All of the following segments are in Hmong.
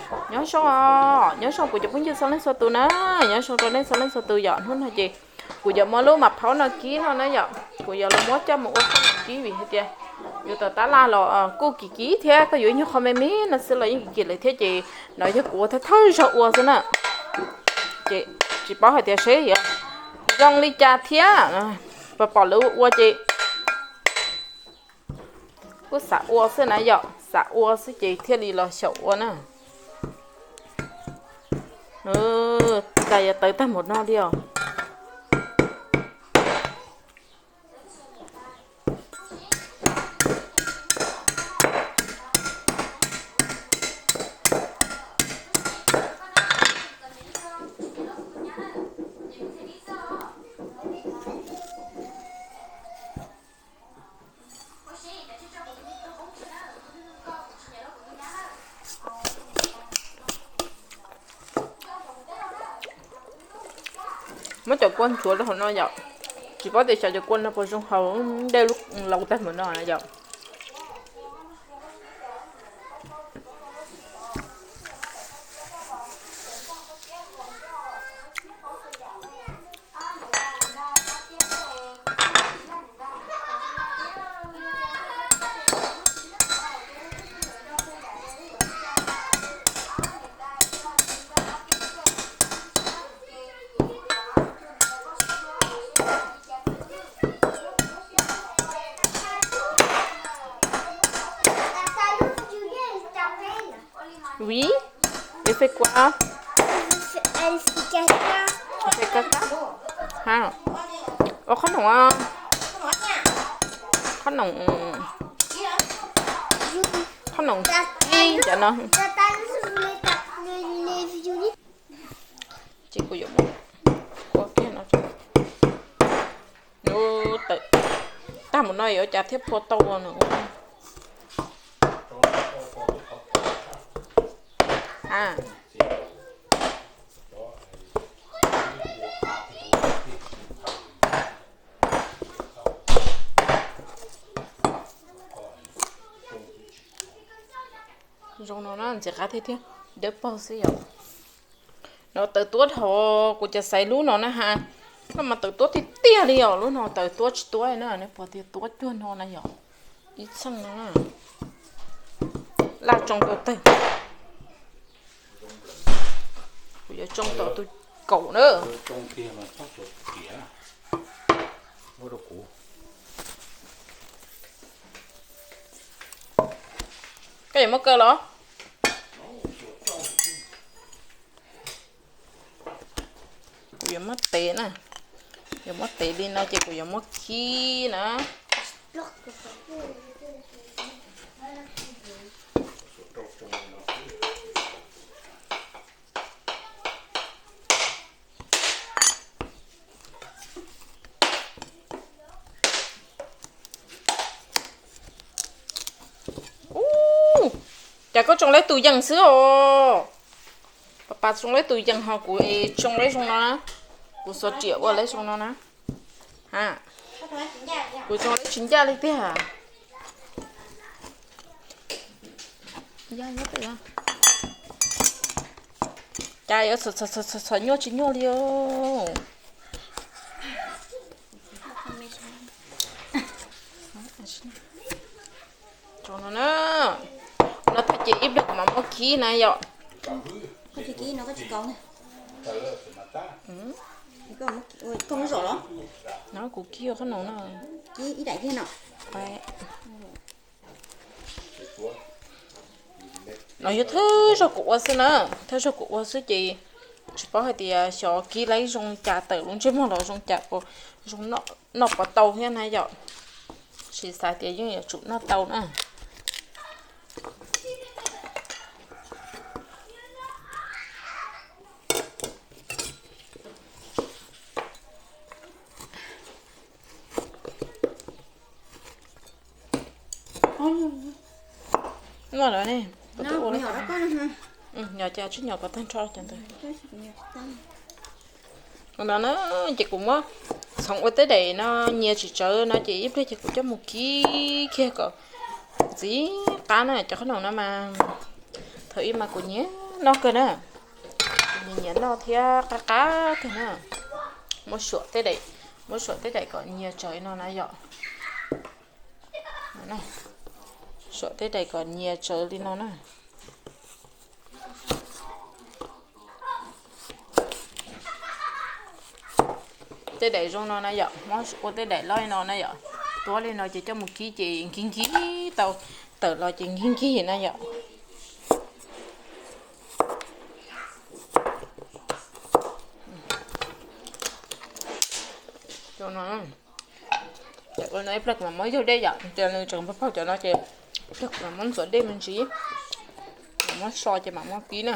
Nyob zoo, nyob zoo kuv cov phooj ywg txhua leej txhua tus na, nyob zoo rau nej txhua leej txhua tus yom. Hnub no ces kuv yuav muab lub mas phaub no kib no na yom, kuv yuav los muab coj mus ua kib vim hais tias yuav tau tab laj los kuj kim kim thiab, koj yuav ib nyuag qho me me no xwb los yeej kim kim lawm thiab ces no yog kuv ua thawj thawj zaug ua xwb na. Ces tsis paub hais tias seb yuav zoo li cas thiab, pom pom lawv ua ces kuj xav ua xwb na yom, xav ua xwb ces thiaj li los xyaum ua na. Cas yuav tawv tag npaum no li os. Muab cov kua ntxuav rau hauv no yom. Tsis paub tias xyov cov kua no puas zoo haus dej lub laus tag npaum no na yom. Oui, elle fait quoi? Elle fait caca. Elle fait caca? Ha. Ua qhob noom, qhob noom, qhob noom ib cov no. Ces kuv yuav muab ua kiag no. Tawm tag mus no yuav cas thiaj phua tau no. Zoo no na, ntxim qab thiab thiab, dawb paug xwb yom. No tawv tuab dhau, kuv cov xaiv lub no na ha. Koj mas tawv tuab tiag tiag li os, lub no tawv tuab tsis tuab na, nej pom tias tuab cuag no na yom. Ib txheej no na. Laj tsoo tau tawg. Kuv yuav tsoo tom tus kaum na. Koj yuav muab kaw los? Kuv yuav muab tev na. Yuav muab tev li no ces kuv yuav muab khib na. Ub, cas koj tsoo leb tus yees xwb os? Pas pas tsoo leb tus yees ho kuv tsoo leb zoo no na. Kuv xuas riam ua leb zoo no na. Ha, kuv tsoo leb tsis ncaj li tiag. Cas yuav txhom nyuaj tsis nyuaj li os. Tsoo no na. No tag ces ib pliag kuv mam muab khib na yom. No kuv khib ua qhob noom no. No yog thawj zaug kuv ua xwb na, thawj zaug kuv ua xwb ces tsis paub hais tias xyov kib leb zoo li cas, tawm lub ntsej muag los zoo cas, zoo noj puas tau thiab na yom. Sis xav tias yeej yuav tsum noj tau na. Noj lawm ne. Nyom cas tsis nyom kom tag nrho cov ntawd. No na, ces kuv muab txhoov ua tej daim no nyias tsis tsawv no ces ib pliag ces kuv coj mus kib kiag kom ntxim qab na. Cov qhob noom no mas thaum ub mas kuv nyiam Noj kawg na, nyias nyias noj thiab qab qab kawg na. Muab suam tej daim, muab suam tej daim kom nyias tsawv li no na yom. Suam tej daim kom nyias tsawv li no na. Tej daim zoo no na yom, muab ua tej daim loj li no na yom. Tuab li no ces coj mus kib ces nkig nkig tau, tawm los ces nkig nkig na yom. Ua no ib pliag kuv mam muab yaug dej yom, tias nws tseem paug paug cov no ces ib pliag kuv mam muab ntxuav dej me ntsis, mam muab so ces mam muab kib na.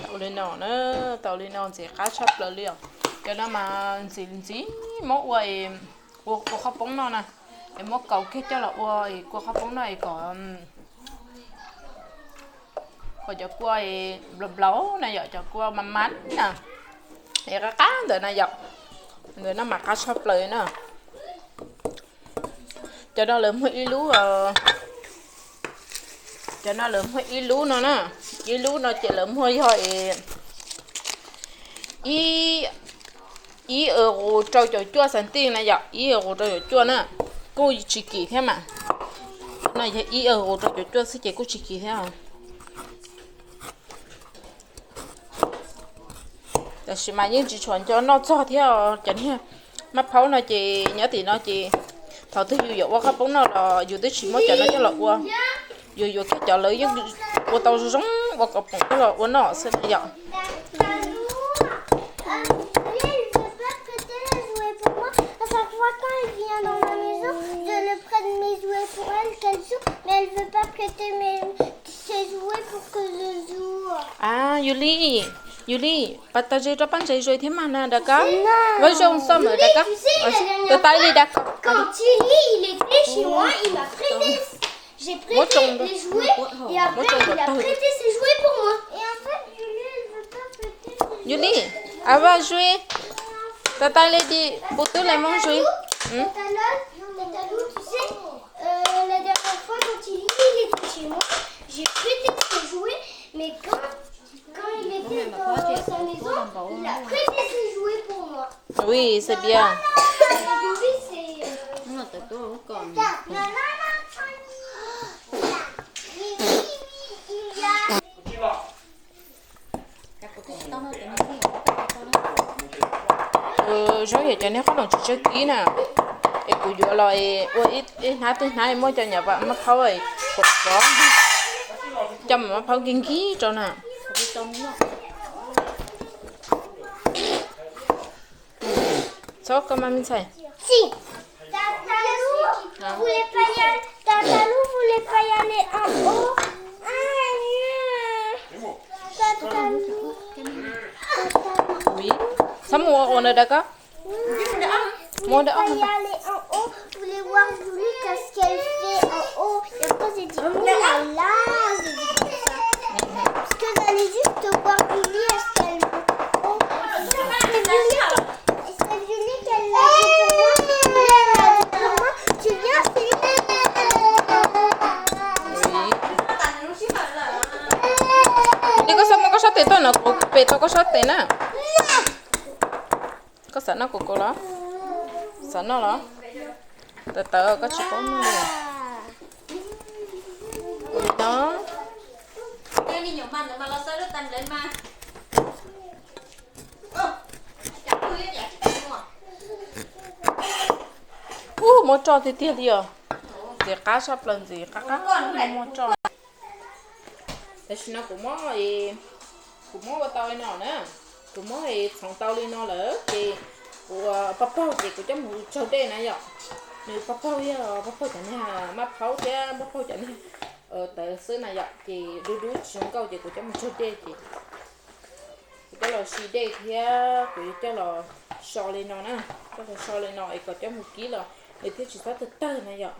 Tau li no na, tau li no ntxim qab tshaj plaws li os. Cov no mas ntxim ntxim muab ua, ua kua qhaub poob noj na, es muab kaus kiag coj los ua kua qhaub poob noj es kom, kom cov kua nplaum nplaum na yom, cov kua mas mas na, es qab qab ntawd na yom, ntawd no mas qab tshaj plaws na. Cov no lawv muag ib lub, cov no lawv muag ib lub no na, ib lub no ces lawv muag yog ib, ib euro rau caum cuaj xanti na yom, ib euro rau caum cuaj na, kuj tsis kim thiab mas. No yog ib euro rau caum cuaj xwb ces kuj tsis kim thiab. Tab sis mas yeej tsis tshua nco noj txog thiab os. Cov niag maj phaub no ces nyob tim no ces thaum twg yus yuav ua qhaub poob noj los yus twb tsis muab cov no coj los ua, yus yuav kiag cov lawv yeej ua tau zoo zoo ua kom poom coj los ua noj xwb na yom. Lui, elle veut pas prêter les jouets pour moi. À chaque fois, quand elle vient dans ma maison, je le prête mes jouets pour elle, qu'elle joue, mais elle veut pas prêter mes, ses jouets pour que je joue. À, Yuli, Yuli, pab tau ze rau pab ntses zuav thiab mas na, Dakar. Với Jong Sâm ở Dakar. Tụi tay đi Dakar. Quand Chili, il était chez moi, il m'a prêté, j'ai prêté les jouets, et après, il a prêté ses jouets pour moi. Et en fait, Julie, elle veut pas prêter ses jouets. Yuli, à va jouer. Tụi tay đi, pub twb lawv mus zuav. Tatalou, Tatalou, tu sais, euh, la dernière fois, quand Chili, il était chez moi, j'ai prêté ses jouets, mais quand, quand il était dans sa maison, il a prêté ses jouets pour moi. Oui, c'est bien. Aujourd'hui, c'est, euh, regarde, maman, Fanny, regarde, Mimi, il y a Zoo yog cov niag qhob noom tsis tsawg kib na, es kuv yuav los ua ib hnab twb hnab muab cov nyuam maj phaub kom pov, coj maj phaub nkig nkig rau na. Txhob koj maj me ntxhais. Tatalou voulait pas y aller, Tatalou voulait pas y aller en haut. Ah, Tatalou. Txhob mus ua ntawd da koj. Voulait pas y aller en haut, voulait voir Julie, qu'est-ce qu'elle fait en haut. Et après, j'ai dit, oh là là, j'ai dit comme ça. Parce que j'allais juste voir Julie, est-ce qu'elle monte en haut. C'est Julie, c'est Julie qu'elle l'a dit pour moi. Elle a dit pour moi, tu viens, c'est Julie. Koj xav muab koj sab tes tuaj no, kuv pem tau koj sab tes na. Koj xav noj Coco los? Xav noj los? Tawv tawv koj tsis paub noj li. Ua li no. Ub, muab roj tiag tiag li os. Ntxim qab tshaj plaws, ntxim qab qab muab roj. Tam sim no kuv muab, kuv muab ua tau li no na, kuv muab txhoov tau li no lawm ces kuv pab paug ces kuv coj mus tsaug dej na yom. Nws pab paug yog pab paug cov niag maj phaub thiab pab paug cov niag tawv xwb na yom, ces dub dub tsis zoo nkauj ces kuv coj mus tsaug dej ces kuv coj los si dej thiab kuv yuav coj los So li no na, koj so li no es kom coj mus kib los nws thiaj tsis txhob tawg tawg na yom.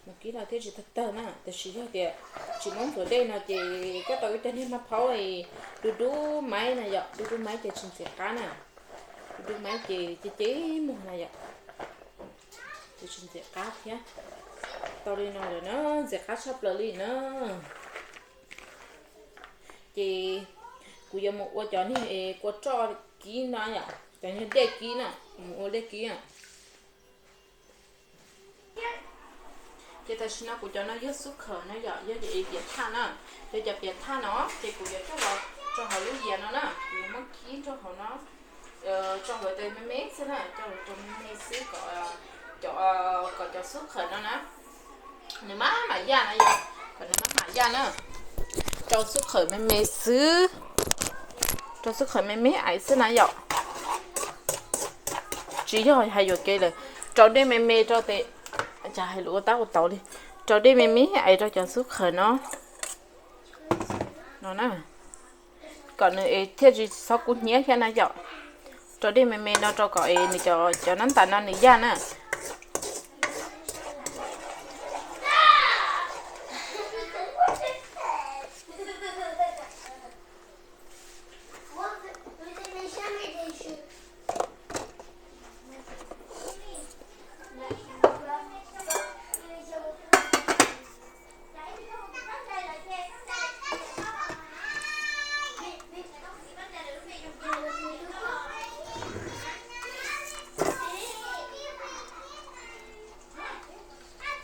Mus kib los thiaj tsis tawg tawg na. Tiam sis yog tias tsis muab ntxuav dej no ces koj tau ib co niag maj phaub es dub dub maib na yom, dub dub maib ces tsis ntxim qab na. Dub dub maib ces ceb ceb muag na yom, ces tsis ntxim qab thiab. Tau li no lawm na, ntxim qab tshaj plaws li na. Ces kuv yuav mus ua cov niag kua roj kib no yom, cov niag dej kib na, mus ua dej kib. Ces tam sim no kuv cov no yog xub khawm no yom, yog piam thaj na. Yog cov piam thaj no ces kuv yuav coj los rau hauv lub yias no na, kuv yuav muab kib rau hauv no, rau hluav taws me me xwb na, coj los rau me me xwb kom, kom cov xub khawm no na nws maj mam yaj na yom, kom nws maj mam yaj na. Rau xub khawm me me xwb, rau xub khawm me me ais xwb na yom. Tsis yog hais yuam kev lawm, rau dej me me rau tes, cas hais lus ua tab ua tau li. Rau dej me me ais rau cov xub khawm no, no na, kom nws es thiaj tsis txhob kub hnyiab thiab na yom. Rau dej me me no rau kom es nws cov, cov nab ntas no nws yaj na.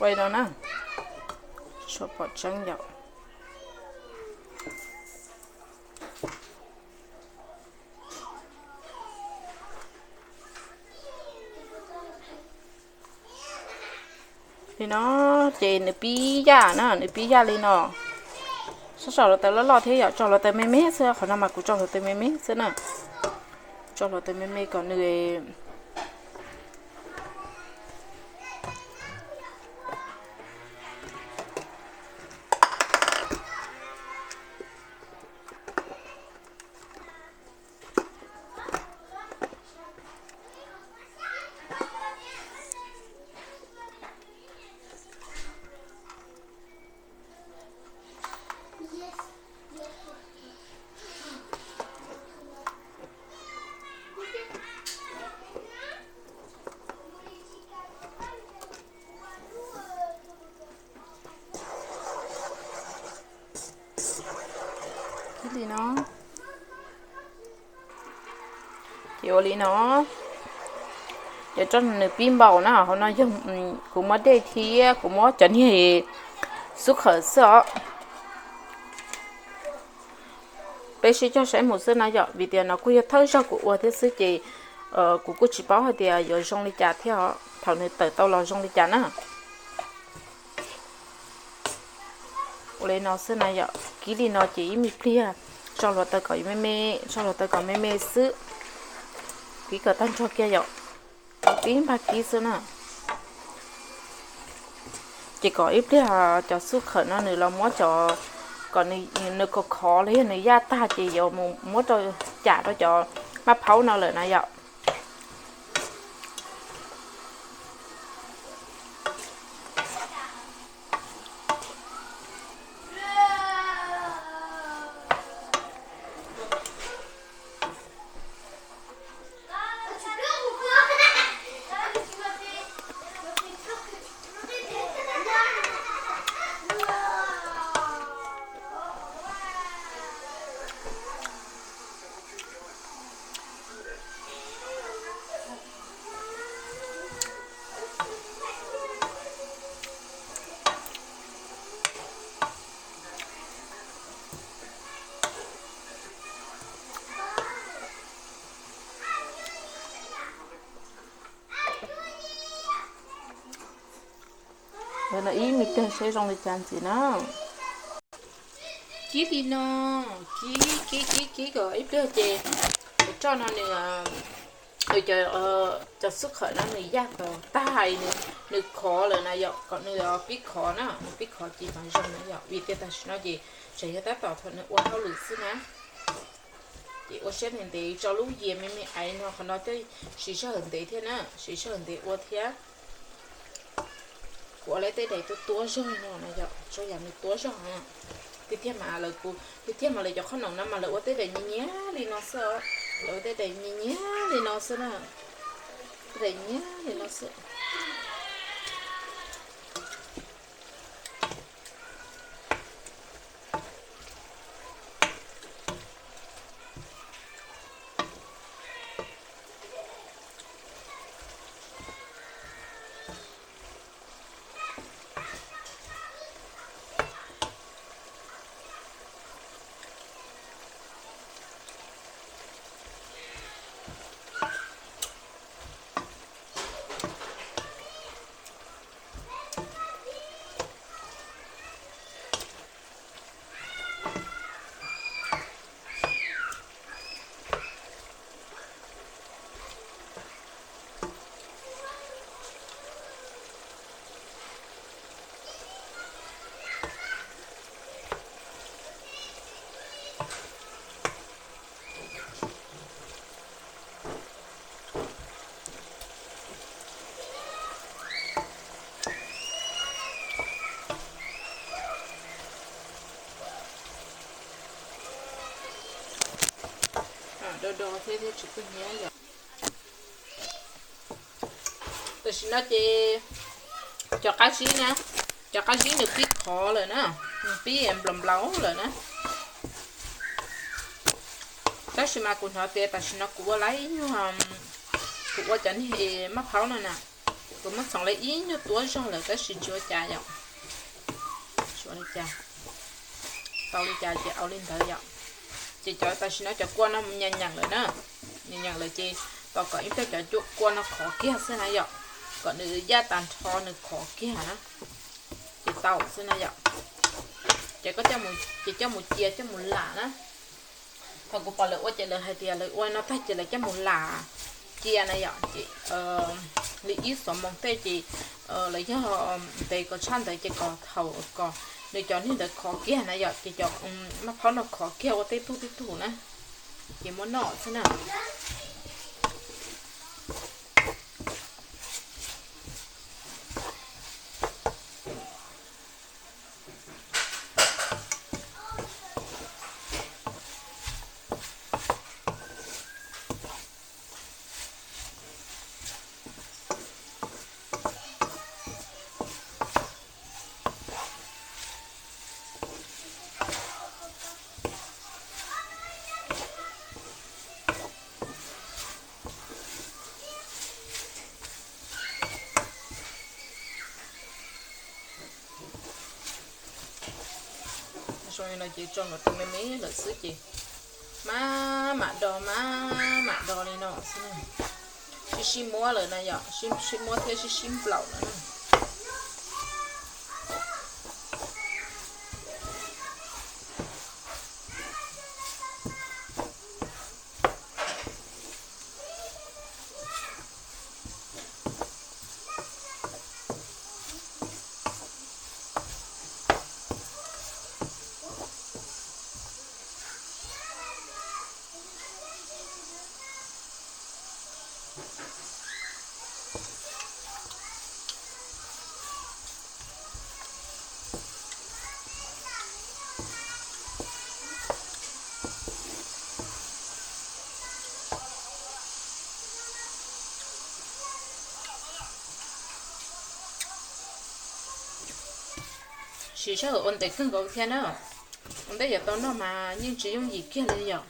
Ua li no na, tsuas pom tseeb yom. Li no, ces nws pib yaj na, nws pib yaj li no. Sab saum hluav taws loj loj thiab yom, tso hluav taws me me xwb, qhov no mas kuv tso hluav taws me me xwb na. Tso hluav taws me me kom nws Li no, ces ua li no, ces rau nws pib npaum na, hauv no yog kuv muab dej thiab kuv muab cov niag xub khawm xwb os. Peb sib cog saib mus xwb na yom, vim tias no kuj yog thawj zaug kuv ua thiab xwb ces kuv kuj tsis paub hais tias yuav zoo li cas thiab os, thaum nws tawm tau los zoo li cas na. Ua li no xwb na yom, kib li no ces ib me pliag tso hluav taws kom me me, tso hluav taws kom me me xwb, kib kom tag nrho kiag yom, tib npag kib xwb na. Ces kom ib pliag cov xub khawm no nws los muab cov, kom nws khov khov los yog nws yaj tag ces yuav mus muab rau, cam rau cov maj phaub no lawm na yom. Ua no ib me pliag seb zoo li cas ntxiv na. Kib li no, kib kib kib kib kom ib pliag ces roj no nws, cov xub khawm no nws yaj kom tag, nws khov lawm na yom, kom nws pib khov na, nws pib khov ces mas zoo na yom, vim tias tam sim no ces tseem yog tab tom thaum nws ua hauj lwm xwb na. Ces ua siab ntev ntev tso lub yias me me aiv no qhov no thiaj siv sij hawm ntev thiab na, siv sij hawm ntev ua thiab. Kuv ua lawv tej daim tuab tuab zog no na yom, tso yam nws tuab zog. Tiag tiag mas lawv kuv, tiag tiag mas lawv cov qhob noom no mas lawv ua tej daim nyias nyias li no xwb, lawv ua tej daim nyias nyias li no xwb na, tej daim nyias li no xwb. Do do thiab thiab tsis kub hnyiab yom. Tam sim no ces cov qab zib na, cov qab zib nws pib qhov lawm na, nws pib nplaum nplaum lawm na. Tab sis mas kuv hnov tias tam sim no kuv ua lawm ib nyuag, kuv ua cov niag maj phaub no na, kuv muab txhoov lawm ib nyuag tuab zog lawm tab sis tsis ua cas yom. Tsis ua li cas, tau li cas ces au li ntawd yom. Ces cov tam sim no cov kua no mus nyeem nyeem lawm na, nyeem nyeem lawm ces tos kom ib pliag cov kua no khov kiag xwb na yom, kom nws yaj tas nrho nws khov kiag na, ces tau xwb na yom. Ces koj, ces coj mus cia coj mus lam na. Thaum kuv pom lawv ua ces lawv hais tias lawv ua no tag ces lawv coj mus lam cia na yom, ces li ib xuab moos tej ces lawv yog ntev kom tshaj ntawd ces kom thaum kom nws cov niag ntawd khov kiag na yom, ces cov maj phaub no khov kiag ua tej tug tej tug na, ces muab noj xwb na. Zoo li no ces tso nkawd tus me me lawm xwb ces mam mam do mam mam do li no xwb na. Sib sib muab lawm na yom, sib sib muab thiab sib sib nplaum lawm na. Siv sij hawm ua ntev kawg nkaus thiab na. Ua ntej yuav tau noj mas yeej tsis yooj yim kiag li yom.